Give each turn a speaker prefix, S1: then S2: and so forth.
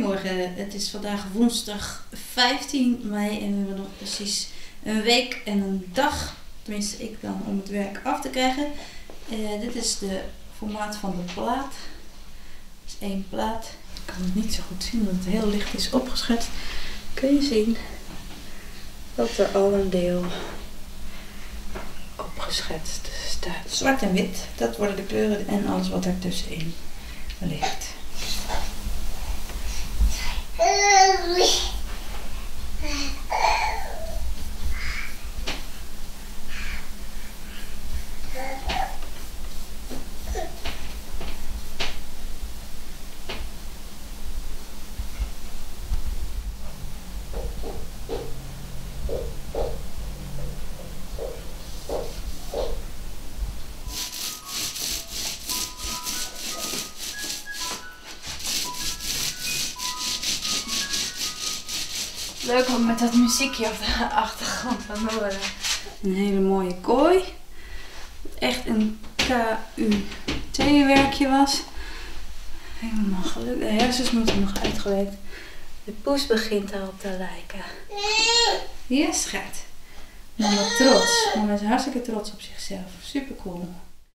S1: Goedemorgen, het is vandaag woensdag 15 mei en we hebben nog precies een week en een dag, tenminste ik dan, om het werk af te krijgen. Dit is de formaat van de plaat. Het is 1 plaat. Ik kan het niet zo goed zien omdat het heel licht is opgeschetst. Kun je zien dat er al een deel opgeschetst staat. Zwart en wit, dat worden de kleuren en alles wat ertussenin ligt. Leuk om met dat muziekje op de achtergrond te horen. Een hele mooie kooi. Echt een KUT-werkje was. Helemaal gelukt. De hersens moeten nog uitgewerkt. De poes begint daarop te lijken. Ja, schat. Mama trots. Mama is hartstikke trots op zichzelf. Super cool.